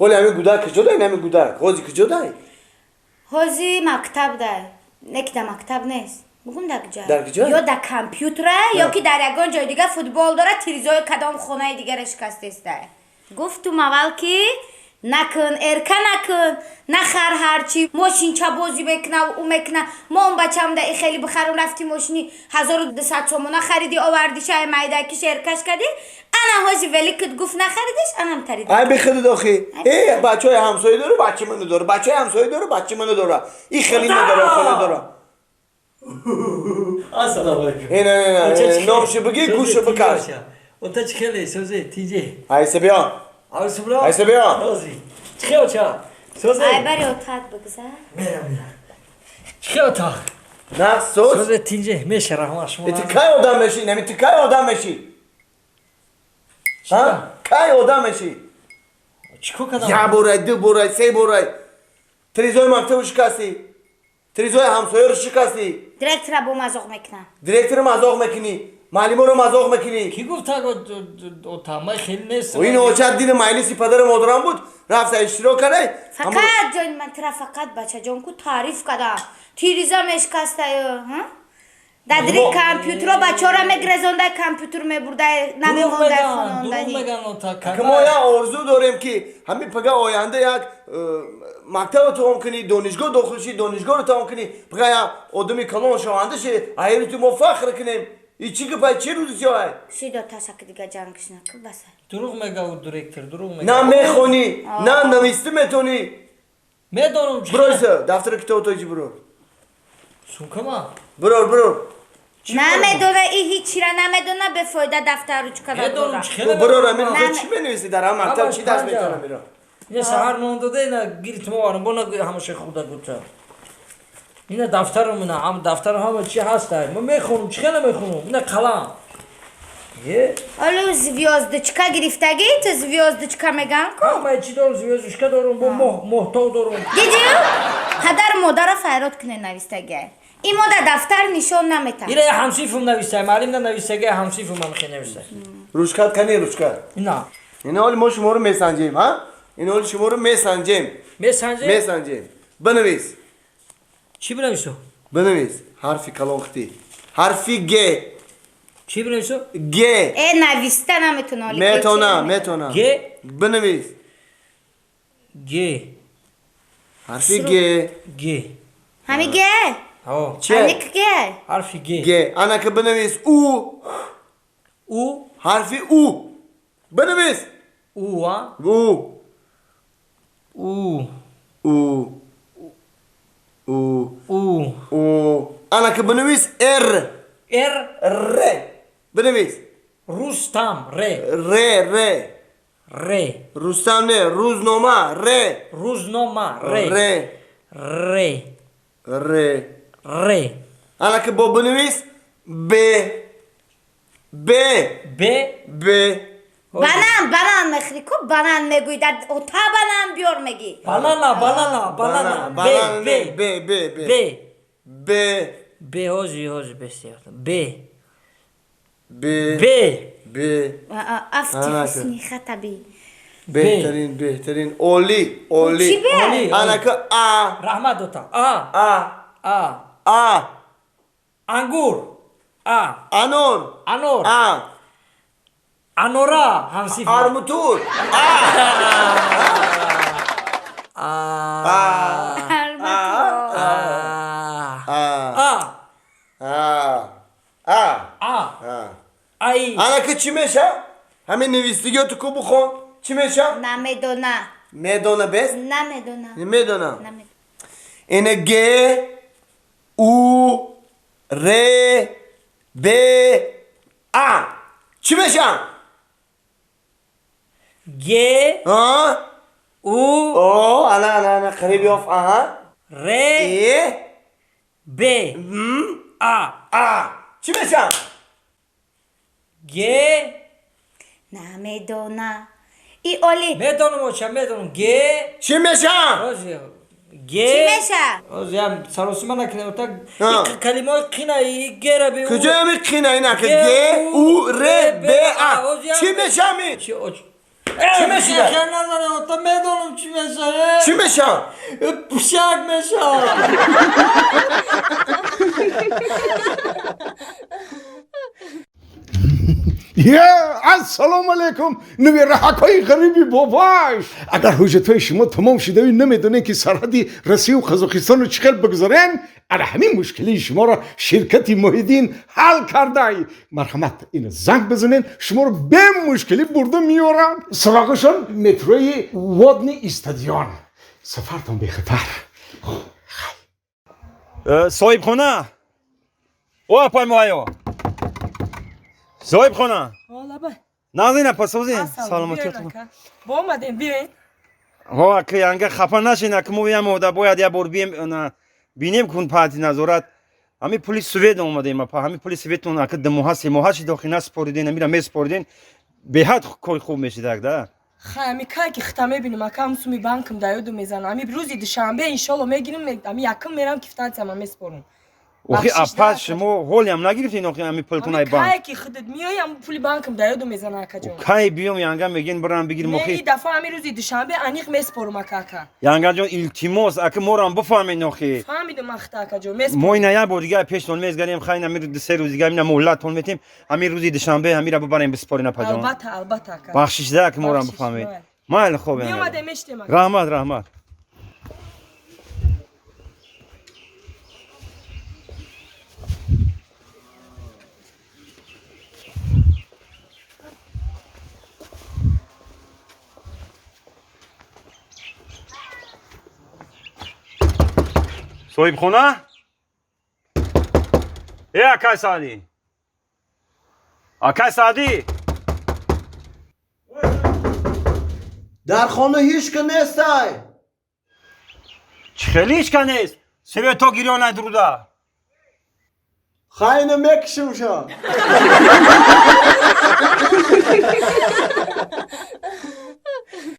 Ҳоли ҳамин гудак куҷо дай? Ҳамин гудак ҳози куҷо дай? Ҳози мактаб дай, не ки дар мактаб нест, бугум дар куҷо? Дар куҷо? Ё дар компютера, ё ки дар ягон ҷои дига футбол дора, тирезои кадом хонаи дигара шикастестай. Гуфтум аввал, ки накун, эрка накун, нахар, ҳарчи мошинча бозӣ мекуна, ӯ мекуна. Мо он бачам да и хеле бихарум, рафти мошини 1200 сомона хариди, овардиша, майдакиш эркаш кардӣ. Ана ҳози великит гуфт, нахаридиш, анам тариди. Ай бихудид охи, э, бачаҳои ҳамсоя дора, бачи ману дора, бачаҳои ҳамсоя дора, бачи ману дора, и хеле надора, хеле дора. Ассалому алайкум. Ина, ина, номши бигӣ, гӯшу бикаш. Ота, чӣ хеле созе, тиҷе? Айса, биё. Арсубра. Айса, биё. Сози. Чӣ хел, оча? Созе. Ай, бари отат бигзар. Мерам, мерам. Чӣ хел, ота? На, соз. Созе, тиҷе, меша, раҳмат шумо. Ти кай одам мешӣ? Нами ти кай одам мешӣ? Ҳа, кай одам мешӣ? Чӣ кор кардам? Як борай, ду борай, се борай тирезои мактабу шикастӣ, тирезои ҳамсояро шикастӣ. Директора бо мазоқ мекунам. Директора мазоқ мекунӣ, муаллиморо мазоқ мекунӣ. Кӣ гуфт так, ота? Ман хеле нестам. Ин очат диди, маҷлиси падару модарам буд, рафта иштирок кардай. Фақат ҷони ман, тира фақат бачаҷон ку таъриф кардам, тиреза мешикастаю дадри компютеро бачаҳоро мегрезондай, компютер мебурдай, намемондай хонондани. Ки мо як орзу дорем, ки ҳамин пага оянда як мактабро тамом кунӣ, донишгоҳ дохил шӣ, донишгоҳро тамом кунӣ, пага як одами калон шаванда ши, айри ту мо фахр кунем. И чӣ гапай, чӣ рӯзи сиёҳай? Шидо ташаки, дига ҷангш наку, баса. Дурӯғ мега директор, дурӯғ мега. На мехонӣ, на навистӣ метонӣ. Медонам. Биройса, дафтари китобото иҷи бирор. Сумкама. Бирор, бирор. Намедона, и ҳичира намедона, бефоида дафтар ручка. Медонам. Бирор, амир, чӣ менависӣ дар ҳам мактаб, чӣ дарс метонам, биро. Ина саҳар нон дода, ина гирифтум, овардам, бо на ҳамаша худа гуфта. Ина дафтарам, ина ҳам дафтарам, ҳама чи ҳаста. Ма мехонам, чӣ хела мехонам? Ина қалам. Е? Олу звёздочка гирифтагӣ, ту звёздочка меган ку. Ҳама чи дорам, звёздочка дорам, бо моҳ, моҳтоб дорам. Дидӣ? Падару модарро файрод куне навистагӣ. Имо дар дафтар нишон наметам. Ира ҳамсифум навистай, маълим на навистага, ҳамсифум ҳам хе навистай. Ручкат кани, ручкат? Ина. Ина ҳоли мо шуморо месанҷем, ҳа? Ина ҳоли шуморо месанҷем. Месанҷем? Месанҷем. Бинавис. Чӣ бинавису? Бинавис. Ҳарфи калон хити. Ҳарфи Г. Чӣ бинавису? Г. Э, нависта наметона. Метона, метона. Г. Бинавис. Г. Ҳарфи Г. Г. Ҳами Г? Ҳо. Че? Аник Г. Ҳарфи Г. Г. Анака бинавис У. У. Ҳарфи У. Бинавис. У, а? У. У. У. У. У. У. Анака бинавис Р. Р. Р. Бинавис. Рустам. Р. Р, Р. Р. Рустам не, рӯзнома, Р. Рӯзнома. Р. Р. Р. Р. Р. Анака бо бинавис Б. Б. Б. Б. Банан, банан мехӯри ку, банан мегӯӣ, дар ота банан биёр мегӣ. Банана, банана, банана. Б. Банан. Б. Б, Б, Б. Б. Б. Б, ҳози, ҳози, бесиёд. Б. Б. Б. Б. Афти. Анака. Ҳусни хатаби. Беҳтарин, беҳтарин, олӣ, олӣ. Чӣ бе? Олӣ. Анака А. Раҳмат, дота. А. А. А. А. Ангур. А. Анор. Анор. А. Анора ҳамсиф. Армутур. А. А. А. А. А. А. А. А. А. А. Ай. Анака чӣ меша? Ҳамин навистигиёту ку бухон. Чӣ меша? Намедона. Медона бес? Намедона. Медона. Намедона. Ина Г, У, Р, Б, А. Чӣ меша? Г. А? У. О, ана, ана, ана, қариб ёфт, аҳа. Р. Э, Б. А. А. Чӣ меша? Г. Намедона. И оли. Медонам, оча, медонам. Г. Чӣ меша? Ҳози. Г. Чӣ меша? Ҳози ҳам саросима накунем. Так. А. Калимаҳои қина и гера бе. Куҷо ами қина инака? Г, У, Р, Б, А. Чӣ меша ми? Чӣ оч? Чӣ мешида? Хел назанем, ота, медонам. чӣ мешавад? Чӣ мешавад? Пушак мешавад. Ассалому алайкум, набираҳакҳои ғариби бобош. Агар ҳуҷҷатҳои шумо тамом шудавӣ, намедонед ки сарҳади Россию Қазоқистону чӣ хел бигузарен, ана ҳамин мушкилии шуморо ширкати Муҳиддин ҳал кардай. Марҳамат, ина занг бизанен, шуморо бемушкилӣ бурда меорам. Суроғашон метрои Водный стадион. Сафартон бехатар. Соҳибхона, о апай муҳайё, соҳибхона, назин апа, созин, саломатиятон. Бо омадем, биёен. Ҳо, ака, янга хафа нашин, ака, мо ям ода бояд як бор бием, бинем кун паҳти назорат. Ҳами пули свет омадем, апа, ҳами пули светон, ака, 2 моҳа, 3 моҳа шид, охи насупориден, амира месупориден, беҳад кори хуб мешидак да. Хай, ами кай ки хита мебинем, ака, ам суми банкам да ёду мезанам. Ами рӯзи душанбе иншолло мегирим, ами якум мерам, квитансияма месупорам. Охи апа, шумо ҳолиам нагирифтин, охи, ами пултон ай банк? Кай ки худат миёи, ам пули банкам да ёду мезана, акаҷон. Кай биём, янга мегин, бирам бигирим, охи? Не, дафъа ами рӯзи душанбе аниқ месупорам, ака, ака. Янгаҷон, илтимос, ака, морам бифаҳмед, охи. Фаҳмидам, ахта, акаҷон, месупорам. Мо ина як бор дига пештон мезгарем, хай, ами 3 рӯз дига ина муҳлаттон метем, ами рӯзи душанбе ҳамира бибарем, бисупорин, апаҷон. Албатта, албатта, ака. Бахшишда, ака, морам бифаҳмед. Майли, хоб. Биёмадем, мештем. Раҳмат, раҳмат. Соҳибхона, э акай Саъдӣ, акай Саъдӣ. Дар хона ҳеч ка нестай. Чӣ хеле ҳеч ка нест? Свето гирёнай дуруда. Хайна, мекушимша.